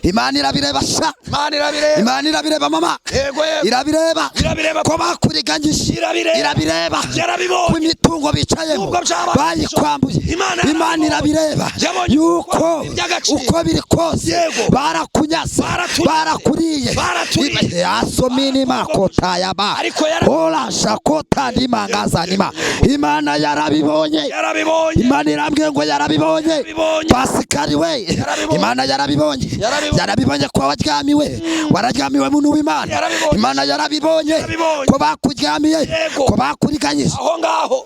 Imana irabireba sha. Imana irabireba. Imana irabireba mama. Yego, yego. Irabireba. Irabireba. Ko bakuriganyije. Irabireba. Irabireba. Yarabibonye. Ko imitungo bicayemo Nubwo byabaye. bayikwambuye. Imana Imana irabireba Yabonye yuko iby'agaciro. uko biri kose Yego. barakunyaze, Baratunyaze. barakuriye. Baraturiye. Asomini makotayaba Ariko yara- ola shakota ndimangazanima. Imana yarabibonye. Yarabibonye. Imana irambwiye ngo yarabibonye. Yarabibonye. Pasikari we. Yarabibonye. Imana yarabibonye. Yarabibonye. Yarabibonye ko waryamiwe, wararyamiwe muntu w'Imana. Yarabibonye. Imana yarabibonye Yarabibonye. ko bakuryamiye, Yego. ko bakuriganyije. Aho ngaho.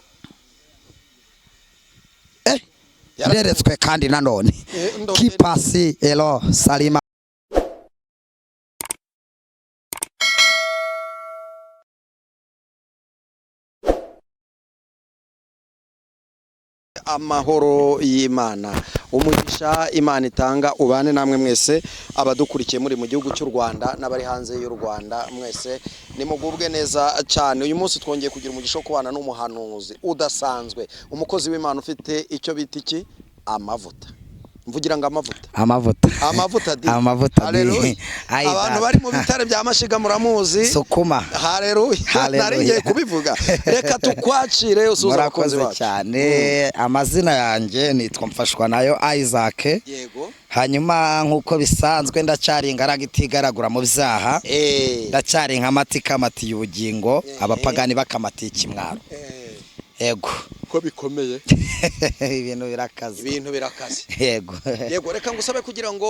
Neretswe kandi nanone kipasi elo salima. Amahoro y'Imana, umugisha Imana itanga ubane namwe mwese abadukurikiye muri mu gihugu cy'u Rwanda n'abari hanze y'u Rwanda, mwese nimugubwe neza cyane. Uyu munsi twongeye kugira umugisha wo kubana n'umuhanuzi udasanzwe, umukozi w'Imana ufite icyo bita iki? Amavuta. Mvugira ngo amavuta. Amavuta. Amavuta di. Amavuta di. Haleluya. Ayi Abantu data. bari mu bitare bya Mashiga muramuzi. Sukuma. Haleluya. Haleluya. Nari ngiye kubivuga. Reka tukwakire usuhuze abakunzi Murakoze bacu. cyane. Amazina yanjye nitwa Mfashwa nayo Isaac. Yego. Hanyuma nk'uko bisanzwe ndacyari ingaragu itigaragura mu byaha. Ndacyari nkamati kamatiye ubugingo, abapagani bakamatiye ikimwaro. Yego. Ko bikomeye. Ibintu birakaze. Ibintu birakaze. Yego. Yego, reka ngusabe kugira ngo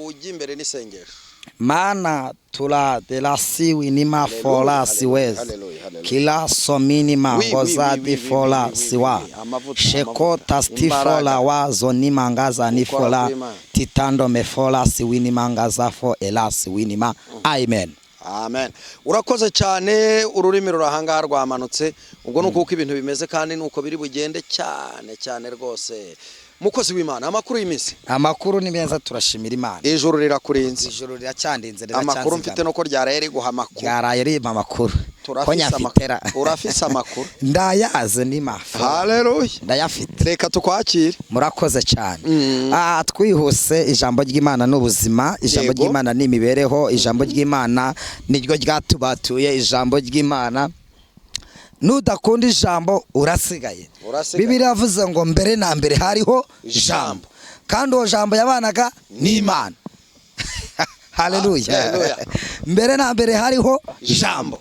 ujye imbere n'isengesho. Mana tula de la siwi nima Hallelujah, fola hallelujah, siwez hallelujah, hallelujah. kila sominima Oui, oui, ngoza oui, oui, di oui, fola oui, oui, siwa oui, oui. Amavuta, sheko amavuta. tasti Imbaraga. fola wa zonima ngaza ni Gukora fola kw'Imana. titando me fola siwinima ngaza fo ela siwinima. Amen. Amen. Urakoze cyane, ururimi rurahangaha rwamanutse. Ubwo nuko uko ibintu bimeze kandi nuko biri bugende cyane cyane rwose. Mukozi w'Imana, amakuru y'iminsi. Amakuru ni meza, turashimira Imana. Ijuru rirakurinze. Ijuru riracyandinze. Amakuru mfite nuko ryaraye riguha amakuru. Ryaraye rimpa amakuru. Ko Turafise nyafitera. amakuru. Urafise amakuru. Ndayaze ni mafu. Haleluya. Ndayafite. Reka tukwakire. Murakoze cyane. Twihuse, ijambo ry'Imana ni ubuzima, ijambo Yego. ry'Imana ni imibereho, ijambo ry'Imana niryo ryatubatuye, ijambo ry'Imana nudakunda ijambo urasigaye. Urasigaye. Bibiliya yavuze ngo mbere na mbere hariho ijambo, kandi uwo jambo yabanaga n'Imana. Haleluya. Haleluya. Mbere na mbere hariho ijambo.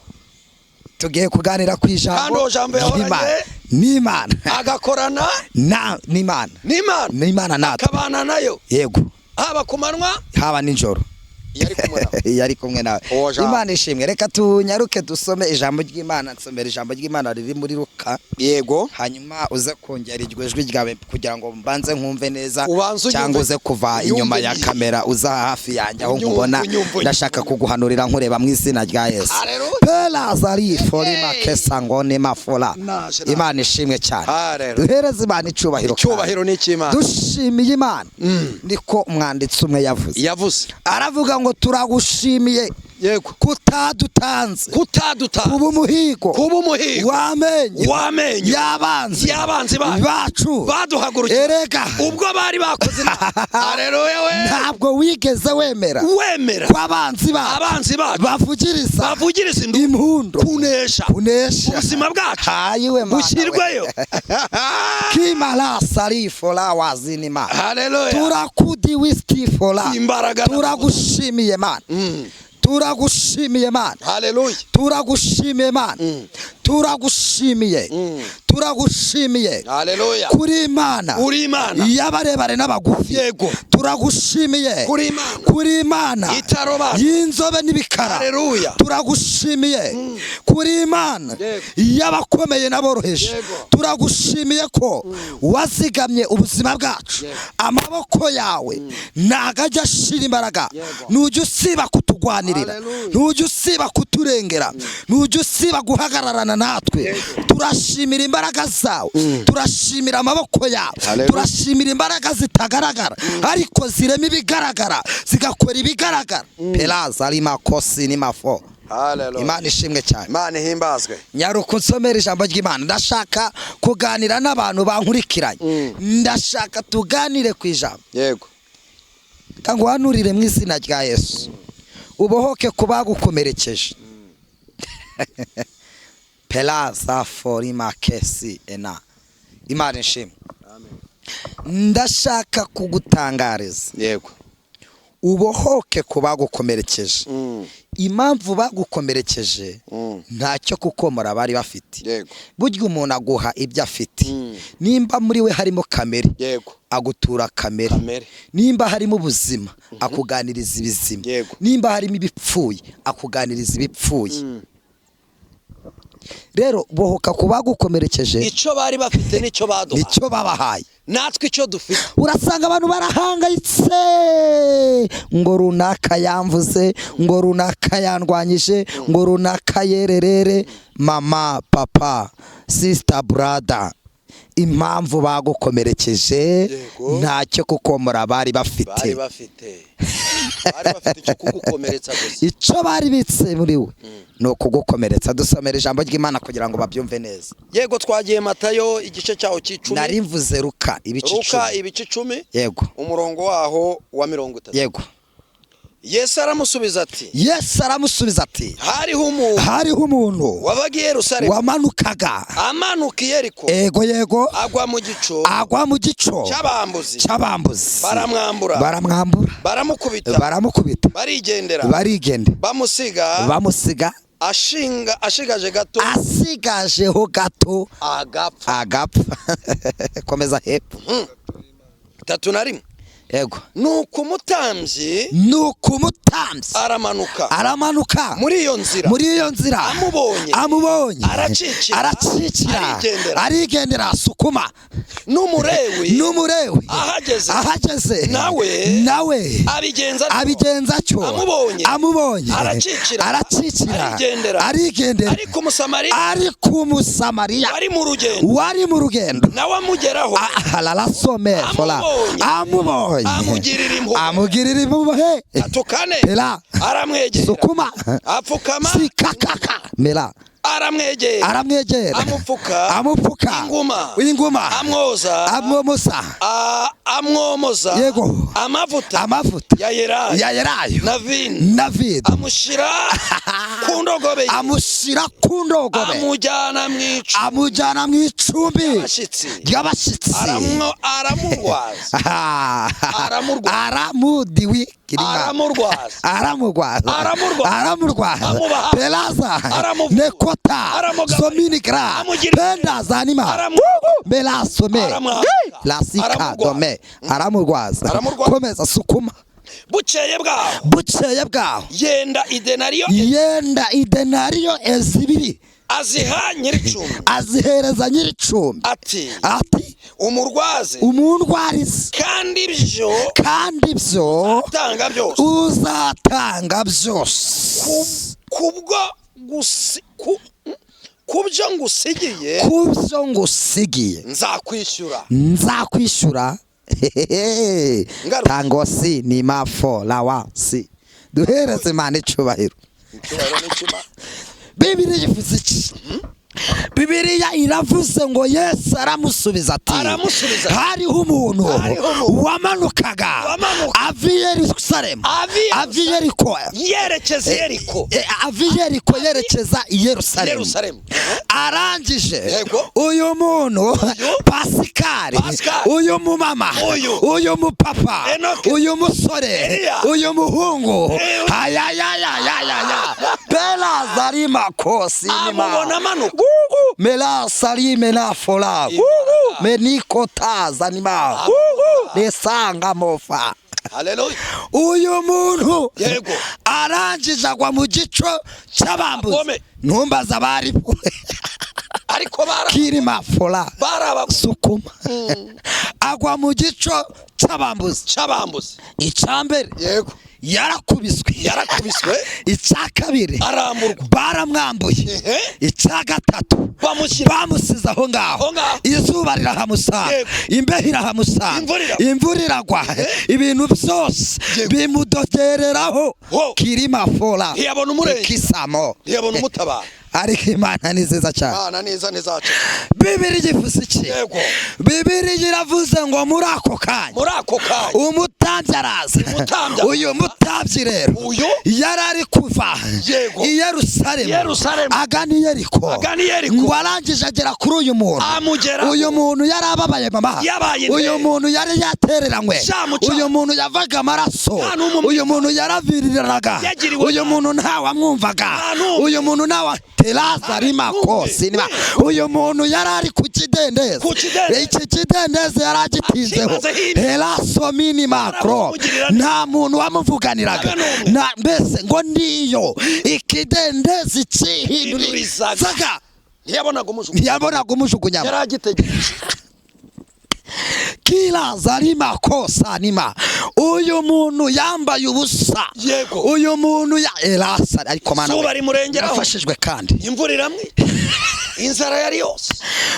Tugiye kuganira ku ijambo Kandi uwo jambo yahoranye ry'Imana. N'Imana. Agakorana n'Imana. n'Imana. N'Imana natwe. Akabana nayo. Yego. Haba ku manywa, haba nijoro. Yari kumwe nawe. Yari kumwe nawe. Uwo jambo. Imana ishimwe. Reka tunyaruke dusome ijambo ry'Imana. Nsomera ijambo ry'Imana riri muri Luka. Yego. Hanyuma uze kongera iryo jwi ryawe kugira ngo mbanze nkumve neza, Ubanze unyumve. cyangwa uze kuva Unyumve inyuma ya neza. kamera uza hafi yanjye aho Unyumve, nkubona. unyumve, Ndashaka kuguhanurira nkureba mu izina rya Yesu. Haleluya. Pela zari forima kesa ngo ni mafora. Naje, naje. Imana ishimwe cyane. Haleluya. Duhereze Imana icubahiro. Icyubahiro ni icy'Imana. Dushimiye Imana. Niko umwanditsi umwe yavuze. Yavuze. Aravuga ngo turagushimiye Yego. kutadutanze Kutaduta. kuba umuhigo Kuba umuhigo. w'amenyo W'amenyo. y'abanzi Y'abanzi bacu. bacu Baduhagurukiye. Erega Ubwo bari bakoze inama. Haleluya we. ntabwo wigeze wemera Wemera. ko abanzi bacu Abanzi bacu. bavugiriza Bavugiriza induru. impundu Kunesha. kunesha Ubuzima bwacu. Hayiwe Mana we. Bushyirweyo. Kimala sarifola wazinima. Haleluya. Turakudi wistifola. Imbaraga. Turagushimiye Mana. Turagushimiye Mana. Haleluya. Turagushimiye Mana. Turagushimiye. Turagushimiye. Haleluya. Kuri Imana. Uri Imana. Y'abarebare n'abagufi. Yego. Turagushimiye. Kuri Imana. Kuri Imana. Itarobanura. Y'inzobe n'ibikara. Haleluya. Turagushimiye. Kuri Imana. Yego. Y'abakomeye n'aboroheje. Yego. Turagushimiye ko wazigamye ubuzima bwacu. Amaboko yawe ntago ajya ashira imbaraga. Yego. Ntujya usiba kutugwanirira. Haleluya. Ntujya usiba kuturengera. Ntujya usiba guhagararana natwe. Turashimira imbaraga zawe. Turashimira amaboko yawe. Haleluya. Turashimira imbaraga zitagaragara ariko zirema ibigaragara, zigakora ibigaragara. Pelaza arima kosi ni mafo. Haleluya. Imana ishimwe cyane. Imana ihimbazwe. Nyaruka unsomere ijambo ry'Imana. Ndashaka kuganira n'abantu bankurikiranye. Ndashaka tuganire ku ijambo. Yego. Kanguhanurire mu izina rya Yesu, ubohoke ku bagukomerekeje. Pelaza forima kesi ena. Imana ishimwe. Ndashaka kugutangariza, Yego. ubohoke ku bagukomerekeje. Impamvu bagukomerekeje, ntacyo kukomora bari bafite. Yego. Burya umuntu aguha ibyo afite. Nimba muri we harimo kamere, Yego. agutura kamere. Kamere. Nimba harimo ubuzima, akuganiriza ibizima. Yego. Nimba harimo ibipfuye, akuganiriza ibipfuye. Rero bohoka ku bagukomerekeje. Icyo bari bafite nicyo baduha, nicyo babahaye, natwe icyo dufite. Urasanga abantu barahangayitse, ngo runaka yamvuze, ngo runaka yandwanyije, ngo runaka yererere. Mama, papa, sister, brother, impamvu bagukomerekeje, Yego. ntacyo kukomora bari bafite. Bari bafite icyo kugukomeretsa gusa. Icyo bari bitse muri we ni ukugukomeretsa. Dusomera ijambo ry'Imana kugira ngo babyumve neza. Yego, twagiye Matayo igice cyaho cy'icumi. Nari mvuze Ruka ibice Ruka 10. ibice 10. Yego. Umurongo waho wa 30. Yego. Yesu aramusubiza ati: Yesu aramusubiza ati: Hariho umuntu Hariho umuntu wabaga i Yerusalemu, wamanukaga amanuka i Yeriko, Ego, yego. agwa mu gico Agwa mu gico cy'abambuzi, cy'abambuzi, baramwambura, baramwambura, baramukubita, baramukubita, barigendera, barigenda, bamusiga bamusiga ashinga ashigaje gato asigajeho gato agapfa. Agapfa. Komeza hepfo. 31. Yego. Nuko umutambyi Nuko umutambyi aramanuka aramanuka muri iyo nzira, muri iyo nzira, amubonye, amubonye, aracikira, aracikira, arigendera. Arigendera. Sukuma. N'umurewi N'umurewi ahageze, ahageze, nawe nawe abigenza atyo. Abigenza atyo. Amubonye, amubonye, aracikira, aracikira, arigendera. Arigendera. Ariko Umusamariya Ariko Umusamariya wari mu rugendo, wari mu rugendo, nawe amugeraho, ararasome fola, amubonye, amubonye, amugirira impuhwe. Amugirira impuhwe. 34. Pela. Aramwegera, Sukuma. apfukama, Sikakaka mela. Aramwegera, Aramwegera, amupfuka amupfuka inguma, inguma, amwoza, amwomosa, amwomoza Yego. amavuta amavuta ya elayo ya elayo na vino, na vino, amushyira ku ndogobe ye, amushyira ku ndogobe, amujyana mu icumbi amujyana mu icumbi ry'abashyitsi, ry'abashyitsi, aramurwaza. Aramurwaza. Aramudiwi kirima. Aramurwaza. Aramurwaza. Aramurwaza. Aramurwaza. Amubaha. Pelaza. Aramuvura. Nekota. Aramugaburira. Sominigra. Amugira- Penda zanima. Melasome. Aramwambika. Lasika. Aramurwaza. Dome aramurwaza. Aramurwaza. Komeza, sukuma. Bukeye bwaho, Bukeye bwaho, yenda idenariyo, yenda idenariyo 2, aziha nyir'icumbi, azihereza nyir'icumbi, ati: ati: Umurwaze, Umundwarize, kandi ibyo kandi ibyo utanga byose, uzatanga byose, kubwo kubyo ngusigiye, kubyo ngusigiye, nzakwishyura. Nzakwishyura. Ngaruka. Tango si ni mafo lawa si. Duhereze Imana icubahiro. Icyubahiro n'ikima. Bibiliya ivuze iki? Bibiliya iravuze ngo Yesu aramusubiza ati: Aramusubiza ati, Hariho umuntu hariho umuntu wamanukaga wamanuka ava i Yerusalemu, ava i ava i Yeriko, yerekeza i Yeriko, ava i Yeriko yerekeza i Yerusalemu. Yerusalemu. Arangije, Yego. uyu muntu Pasikari, Pascal. uyu mumama, Uyu. uyu mupapa, Enoke. uyu musore, Eliya. uyu muhungu, Eh, ayayayayaya bela zarima kosi amubona amanuka, mela salime na fola menikota zanima nesanga mofa. Haleluya. Uyu muntu Yego. arangije agwa mu gico cy'abambuzi. Abagome. Ntumbaze abaribo. Ariko bara Kirima fola. bari Sukuma. Agwa mu gico cy'abambuzi. cy'abambuzi. Icyambere, Yego. yarakubiswe. Yarakubiswe. Icya kabiri, Aramburwa. baramwambuye. Ehe. Icya gatatu, Bamushyira bamusize aho ngaho. Aho ngaho. Izuba rirahamusanga, Yego. imbeho irahamusanga, Imvura iragwa. imvura iragwa, ibintu byose Yego. bimudogereraho. Ho. Kirima fola. Ntiyabona umurenge. Kisamo. Ntiyabona umutabara. Ariko Imana ni nziza cyane. Imana neza ntizacu. Bibiri ivuze iki? Yego. Bibiri iravuze ngo muri ako kanya, Muri ako kanya, umutambyi araza. Umutambyi. Uyu mutambyi rero Uyu? yari ari kuva Yego. i Yerusalemu Yerusalemu. agana i Yeriko, Agana i Yeriko. ngo arangije agera kuri uyu muntu. Amugeraho. Uyu muntu yari ababaye, mama. Yabaye Uyu nde? muntu yari yatereranywe. Cyamuca. Uyu muntu yavaga amaraso. Nta n'umwe. Uyu muntu yaraviriranaga. Yagiriwe Uyu nabi. muntu ntawamwumvaga. Nta n'umwe. Uyu muntu ntawa teraza rimako n'umwe. sinima. Uyu muntu yari ari ku kidendezi. Ku kidendezi. Iki kidendezi yari agitinzeho. Akimazeho ine. Heraso mini makro. Aramugirira neza. Nta muntu wamuvuganiraga. Nta n'umwe. Na mbese ngo niyo ikidendezi cyihindurizaga, Ntiyabonaga umujugunya. ntiyabonaga umujugunyamo. Yari agitegereje. Kila zarima kosa nima. Uyu muntu yambaye ubusa. Yego. Uyu muntu ya erasa, ariko Mana Izuba we, rimurengeraho. yarafashijwe kandi. Imvura iramwica, inzara yari yose.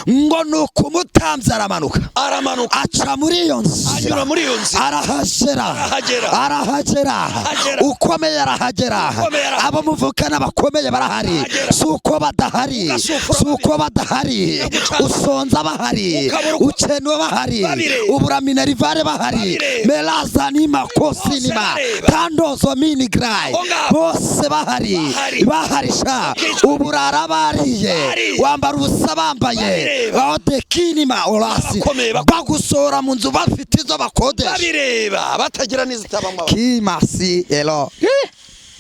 Ngo ni ukumutambyi aramanuka, Aramanuka, aca muri iyo nzira, Anyura muri iyo nzira. arahagera, Arahagera. arahagera, Arahagera. ukomeye arahagera, Ukomeye arahagera. abo muvukana bakomeye barahari, Arahagera. si uko badahari, Ugasufura si uko badahari, Ukagucana. usonza bahari, Ukabura uko- ukenwa bahari, Babireba. ubura minerivare bahari, Babireba. melaza nima kosinima, bareba. tandozo mini grai, Aho ngaho. bose bahari, Bahari. bahari sha, Ukicwa. uburara bariye, Bariye. wambara ubusa bambaye, Babireba. aho dekinima orasi, Abakomeye bagusohora mu nzu bafite izo bakodesha. Babireba, batagira n'izitabamo. Kimasi elo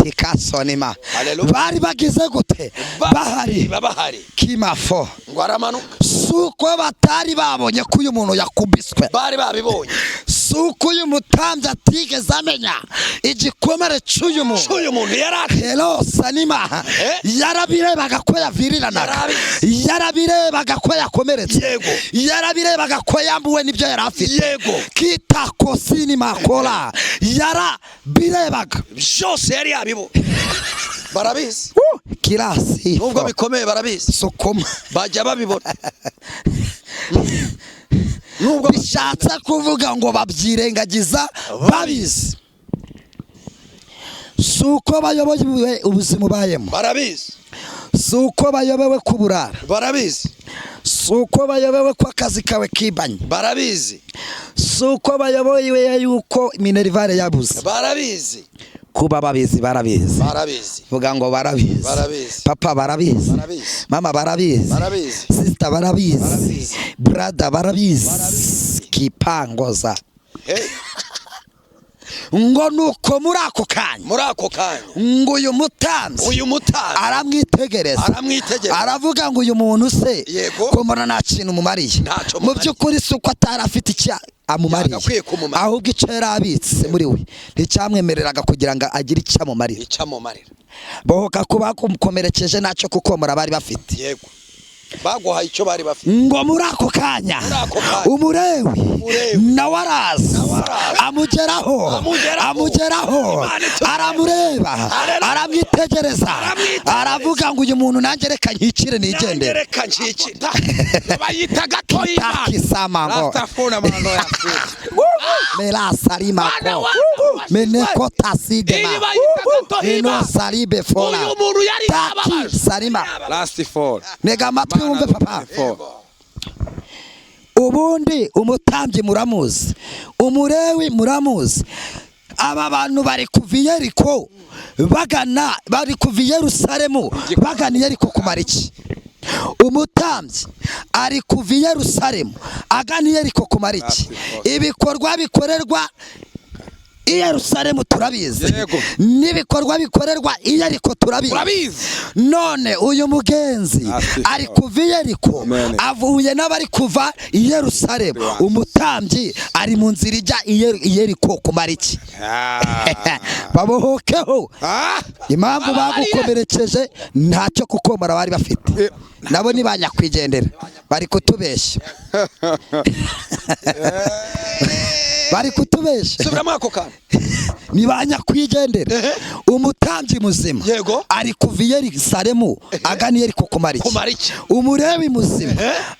tikasonima. Haleluya. Bari bagize gute? Bahari. Bahari. Kimafo. Ngo aramanuka. Si uko batari babonye ko uyu muntu yakubiswe, Bari babibonye. si uko uyu mutambyi atigeze amenya igikomere cy'uyu muntu. Uyu muntu yari ati Hello sanima. Eh? Yarabirebaga ko yaviriranaga, Yarabizi. yarabirebaga ko yakomeretse, Yego. yarabirebaga ko yambuwe n'ibyo yari afite. Yego. Kitako sinima kola, yarabirebaga. Byose yari yabibonye. Barabizi. Kirasi Nubwo bikomeye barabizi. Sukuma. Bajya babibona. Nubwo Bishatse kuvuga ngo babyirengagiza babizi. Si uko bayoboye ubuzima ubayemo, Barabizi. si uko bayobewe kuburara, Barabizi. si uko bayobewe ko akazi kawe kibanye, Barabizi. si uko bayoboye yuko minerivare yabuze. Barabizi. Kuba babizi, barabizi. Barabizi. Vuga ngo barabizi. Barabizi. Papa barabizi. Barabizi. Mama barabizi. Barabizi. Sister barabizi. Barabizi. Brother barabizi. Barabizi. Kipangoza. Hey. Ngo nuko muri ako kanya, Muri ako kanya, ngo uyu mutambyi uyu mutambyi aramwitegereza, aramwitegereza. Aravuga ngo uyu muntu se, Yego. ko mbona nta kintu mumariye? Ntacyo Mu mumariye. by'ukuri si uko atari afite icyo amumariye, Yagakwiye kumumarira. ahubwo icyo yari abitse muri we nticyamwemereraga kugira ngo agire icyo amumarira. Icyo amumarira. Bohoka kuba bamukomerekeje ntacyo kukomora bari bafite. Yego. Baguhaye icyo bari bafite. Ngo muri ako kanya, Muri ako kanya, umurewi Umurewi nawe araza, Nawe araza. amugeraho, Amugeraho. amugeraho, Imana itugere. aramureba, Haleluya. aramwitegereza, Aramwitegereza. aravuga ngo uyu muntu nanjye reka nkikire nigendere. Reka nshikire. Bayita gato y'Imana. Takisamango. Rastafuna mando ya Afurika. Melasarimako menekotasidema Iyi bayita gato y'Imana. enosaribe fola. Uyu muntu yari Taki yababajwe. sarima. Last four. Ntega amatwi wumve, papa. Four. Ubundi umutambyi muramuzi, umurewi muramuzi. Aba bantu bari kuva i Yeriko bagana, bari kuva i Yerusalemu bagana i Yeriko kumara iki? Umutambyi ari kuva i Yerusalemu agana i Yeriko kumara iki? Ibikorwa bikorerwa i Yerusalemu turabizi, Yego. n'ibikorwa bikorerwa i Yeriko turabizi. Turabizi. None uyu mugenzi Ati- ari kuva i Yeriko, Amen. avuye n'abari kuva i Yerusalemu. Umutambyi ari mu nzira ijya i Yeriko kumara iki? Babohokeho. Impamvu bagukomerekeje ntacyo kukomora bari bafite, nabo ni ba nyakwigendera, bari kutubeshya, bari kutubeshya. Subiramo ako kantu. Ni ba nyakwigendera. Umutambyi muzima Yego. ari kuva i Yerusalemu agana i Yeriko kumara iki? Kumara iki? Umulewi muzima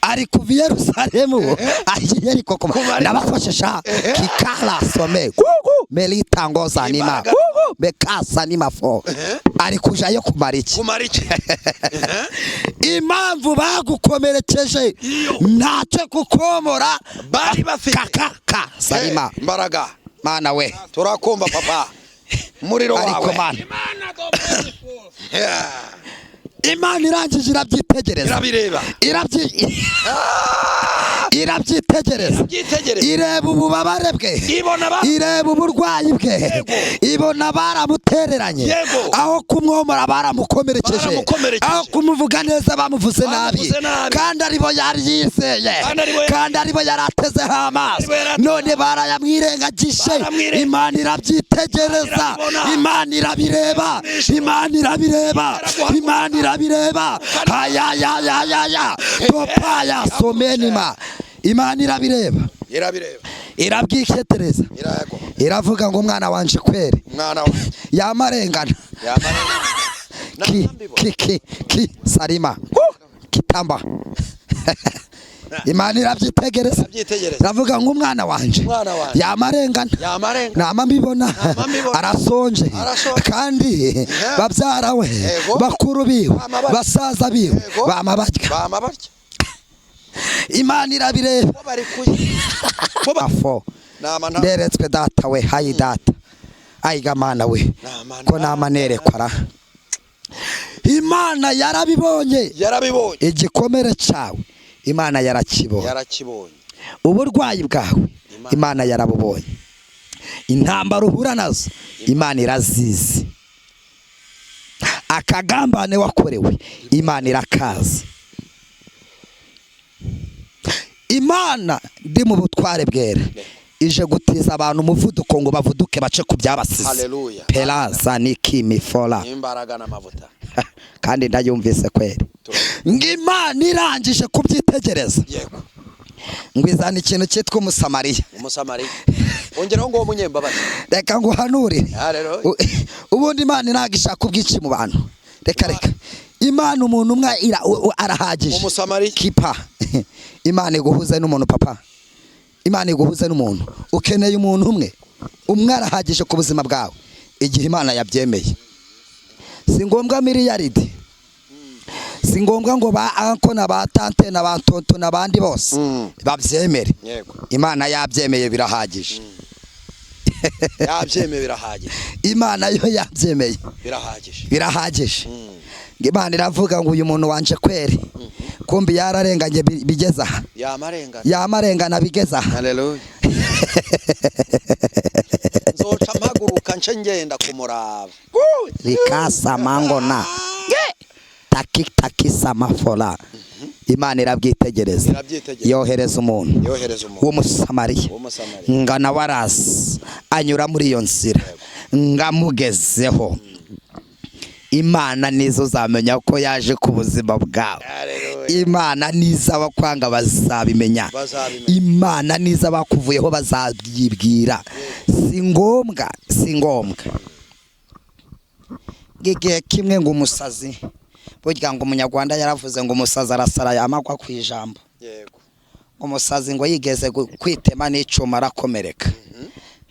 ari kuva i Yerusalemu ajya i Yeriko kumara. Kumara iki? Nabafashe sha kikala some melitangoza nima Imbaraga. mekasa nimafo ari kujayo kumara iki? Kumara iki? Impamvu bagukomerekeje Iyo. ntacyo kukomora Bari bafite. kakaka salima. Eh, imbaraga. Mana we. Turakumva papa, umuriro Ariko wawe. mana. Imana do merciful. Yeah. Imana irangije irabyitegereza. Irabireba. Irabyitegereza. Irabyitegereza. Ireba ububabare bwe. Ibona Ireba uburwayi bwe. Yego. Ibona baramutereranye. Yego. Aho kumwomora baramukomerekeje. Baramukomerekeje. Aho kumuvuga neza bamuvuze nabi. Bamuvuze nabi. Kandi aribo yari yizeye. Kandi aribo Kandi aribo yari atezeho amaso. Aribo yari atezeho. None barayamwirengagije. Baramwirengagije. Imana irabyitegereza. Irabibona. Imana irabireba. Imana irabireba. Iraguhaguruka. Imana irabireba. Ayayayayaya topaya somenima. Imana irabireba. Irabireba. Irabyitegereza. Irago. Iravuga ngo umwana wanje kweri Umwana wawe. yamarengana. Yamarengana. Ki ki ki ki sarima kitamba. Imana irabyitegereza. Irabyitegereza. Iravuga ngo umwana wanje Umwana wanje. yamarengana. Yamarengana. Nama mbibona. Nama mbibona. Arasonje. Arasonje. Kandi babyara we, Yego. bakuru biwe, Bama barya. basaza biwe, Yego. bama barya. Bama barya. Imana irabireba. Bo bari kuya. Bo Afo Nama nta. nderetswe data we, hayi data, ayiga mana we. Nama Ko nama nerekwa ra. Imana yarabibonye. Yarabibonye. Igikomere cyawe Imana yarakibonye. Yarakibonye. Uburwayi bwawe Imana yarabubonye. Intambara uhura nazo Imana irazizi. Akagambane wakorewe Imana irakazi. Imana ndi mu butware bwera ije gutiza abantu umuvuduko ngo bavuduke bace ku byabasize. Haleluya. Pelaza nikimifora. Imbaraga n'amavuta. Kandi ndayumvise kweri. Ngo Imana irangije kubyitegereza. Yego. Ngo izana ikintu cyitwa Umusamariya. Umusamariya. Ongeraho ngo umunyembabazi. Reka nguhanurire. Haleluya. Ubundi Imana ntabwo ishaka ubwinshi mu bantu. Reka reka. Imana umuntu umwe arahagije. Umusamariya. Kipa. Imana iguhuze n'umuntu papa. Imana iguhuze n'umuntu. Ukeneye umuntu umwe. Umwe arahagije ku buzima bwawe. Igihe Imana yabyemeye. Si ngombwa miliyaridi. Si ngombwa ngo ba anko na ba tante na ba tonto n'abandi bose babyemere. Yego. Imana yabyemeye birahagije. Yabyemeye birahagije. Imana yo yabyemeye Birahagije. birahagije. Imana iravuga ngo uyu muntu wanje kweri kumbi yararenganye bigeze aha. Yamarengana. Yamarengana bigeze aha. Haleluya. Nzoca mpaguruka nce ngenda kumuraba. Rikasa mangona taki taki samafora. Imana irabyitegereza. Irabyitegereza. Yohereza umuntu Yohereza umuntu. w'Umusamariya. W'Umusamariya. Nga nawe araza anyura muri iyo nzira ngamugezeho. Imana nizo zamenya ko yaje ku buzima bwawe. Haleluya. Imana niza abakwanga bazabimenya. Bazabimenya. Imana niza abakuvuyeho bazabyibwira. Si ngombwa, si ngombwa. Igihe kimwe ngo umusazi, burya ngo umunyarwanda yaravuze ngo umusazi arasara yamagwa ku ijambo. Yego. Umusazi ngo yigeze kwitema n'icuma arakomereka.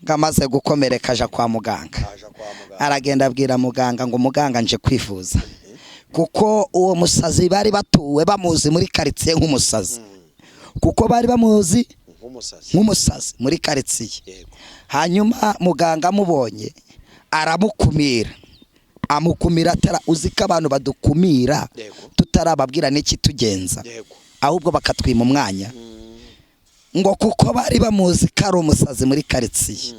Ngo amaze gukomereka aja kwa muganga. Aja kwa muganga. Aragenda abwira muganga ngo muganga nje kwivuza. Kuko uwo musazi bari batuwe bamuzi muri quartier nk'umusazi. Kuko bari bamuzi Nk'umusazi. nk'umusazi muri quartier. Yego. Hanyuma muganga amubonye aramukumira. Amukumira atara uzi ko abantu badukumira Yego. tutarababwira n'ikitugenza. Yego. Ahubwo bakatwima umwanya. Ngo kuko bari bamuzi ko ari umusazi muri quartier.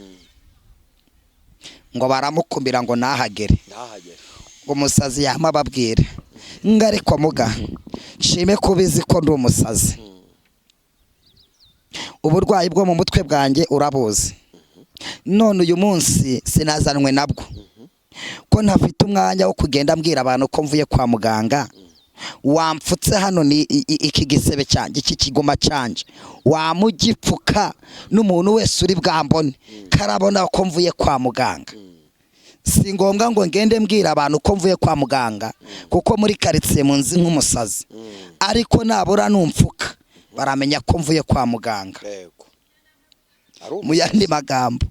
Ngo baramukumira ngo nahagere. Nahagere. Ngo umusazi yama ababwira. Ngo ariko muga nshime kubizi ko ndi umusazi. Uburwayi bwo mu mutwe bwanjye urabuzi. None uyu munsi sinazanwe nabwo. Ko ntafite umwanya wo kugenda mbwira abantu ko mvuye kwa muganga. Wampfutse hano ni iki gisebe cyanjye, iki kigoma cyanjye, wamugipfuka n'umuntu wese uri bwambone karabona ko mvuye kwa muganga. Si ngombwa ngo ngende mbwira abantu ko mvuye kwa muganga, kuko muri karitsiye munzi nk'umusazi, ariko nabura numfuka baramenya ko mvuye kwa muganga. Yego. Mu yandi magambo,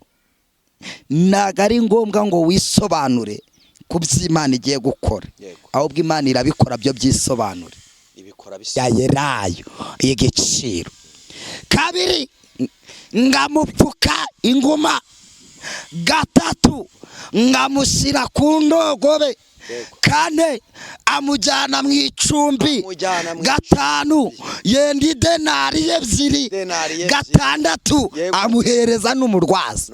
ntabwo ari ngombwa ngo wisobanure ku by'Imana igiye gukora, ahubwo Imana irabikora byo byisobanure. Ibikora bisa Yayerayo igiciro. Kabiri, ngamupfuka inguma. Gatatu, ngamushyira ku ndogobe. Kane, amujyana mu icumbi. Gatanu, yenda idenari ebyiri. Gatandatu, amuhereza n'umurwaza.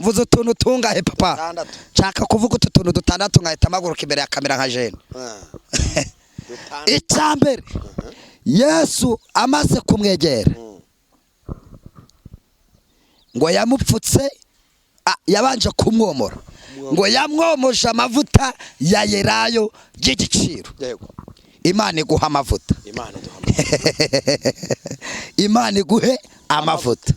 Mvuze utuntu tungahe papa? Nshaka kuvuga utu tuntu dutandatu nkahita mpaguruka imbere ya kamera nka jene. Icya mbere, Yesu amaze kumwegera ngo yamupfutse, yabanje kumwomora, ngo yamwomoje amavuta ya yerayo y'igiciro. Imana iguha amavuta. Imana iguhe amavuta,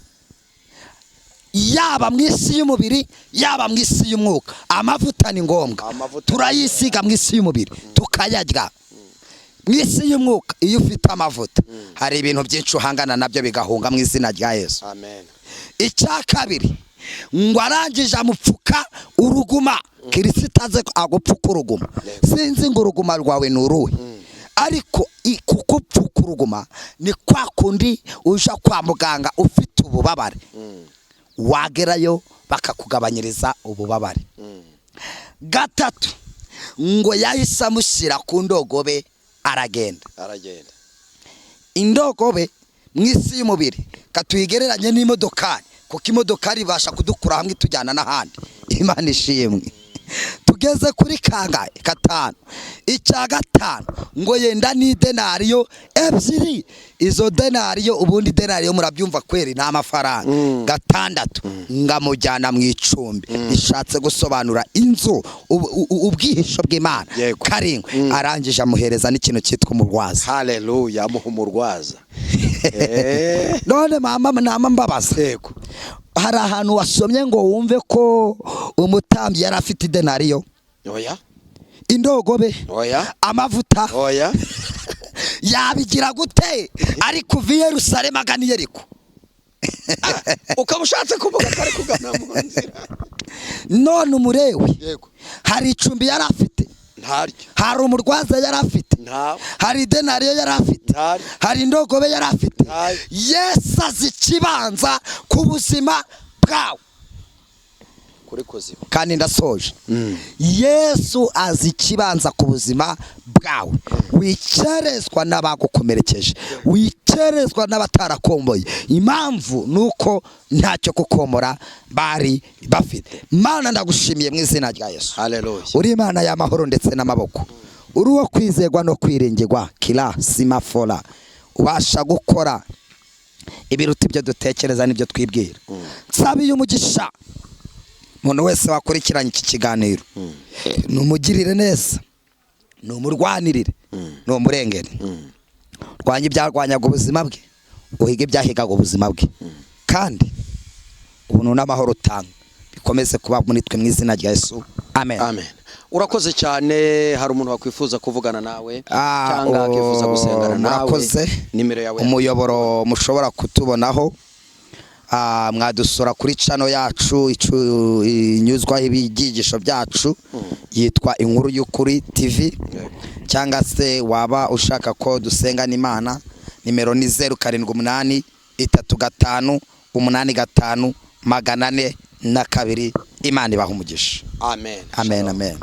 yaba mu isi y'umubiri, yaba mu isi y'umwuka. Amavuta ni ngombwa, turayisiga mu isi y'umubiri tukayarya. Mu isi y'umwuka iyo ufite amavuta hari ibintu byinshi uhangana nabyo bigahunga mu izina rya Yesu. Amen. Icya kabiri, ngo arangije amupfuka uruguma. Kirisita aze agupfuka uruguma. Sinzi ngo uruguma rwawe ni uruhe, ariko kugupfuka uruguma ni kwa kundi uja kwa muganga ufite ububabare, wagerayo bakakugabanyiriza ububabare. Gatatu, ngo yahise amushyira ku ndogobe aragenda. Indogobe mu isi y'umubiri katuyigereranye n'imodokari, kuko imodokari ibasha kudukura hamwe itujyana n'ahandi. Imana ishimwe. Tugeze kuri kangahe? Gatanu. Icya gatanu, ngo yenda n'idenariyo ebyiri. Izo denariyo, ubundi denariyo murabyumva kweri ni amafaranga. Gatandatu, ngamujyana mu icumbi, bishatse gusobanura inzu, ubwihisho bw'Imana. Karindwi, arangije amuhereza n'ikintu cyitwa umurwaza. Haleluya, amuha umurwaza. None mama nama mbabaza, hari ahantu wasomye ngo wumve ko umutambyi yari afite idenariyo? Oya. Indogobe? Oya. Amavuta? Oya. Yabigira gute ari kuva i Yerusalemu agana i Yeriko? Ukaba ushatse kuvuga ko ari kugana mu nzira. None umurewe, Yego. hari icumbi yari afite? Ntaryo. Hari umurwaza yari afite? Ntawe. Hari idenariyo yari afite? Ntaryo. Hari indogobe yari afite? Ntayo. Yesu azi ikibanza ku buzima bwawe. Kuri kuzimu. Kandi ndasoje. Yesu azi ikibanza ku buzima bwawe. Wikerezwa n'abagukomerekeje, wikerezwa n'abatarakomboye. Impamvu nuko ntacyo kukomora bari bafite. Mana, ndagushimiye mu izina rya Yesu. Haleluya. Uri Imana y'amahoro ndetse n'amaboko, uri uwo kwizerwa no kwiringirwa. Kira simafora, ubasha gukora ibiruta ibyo dutekereza n'ibyo twibwira. Nsabiye umugisha umuntu wese wakurikiranye iki kiganiro, numugirire neza, numurwanirire, numurengere. Rwanya ibyarwanyaga ubuzima bwe, uhige ibyahigaga ubuzima bwe, kandi ubuntu n'amahoro utanga bikomeze kuba muri twe mu izina rya Yesu. Amen. Amen. Urakoze cyane. Hari umuntu wakwifuza kuvugana nawe cyangwa akifuza gusengana nawe? Murakoze. Nimero yawe, umuyoboro mushobora kutubonaho, mwadusura kuri channel yacu inyuzwaho ibyigisho byacu, yitwa Inkuru y'Ukuri TV, cyangwa se waba ushaka ko dusenga n'Imana, nimero ni 078 35 85 402. Imana ibaha umugisha. Amen. Amen, amen.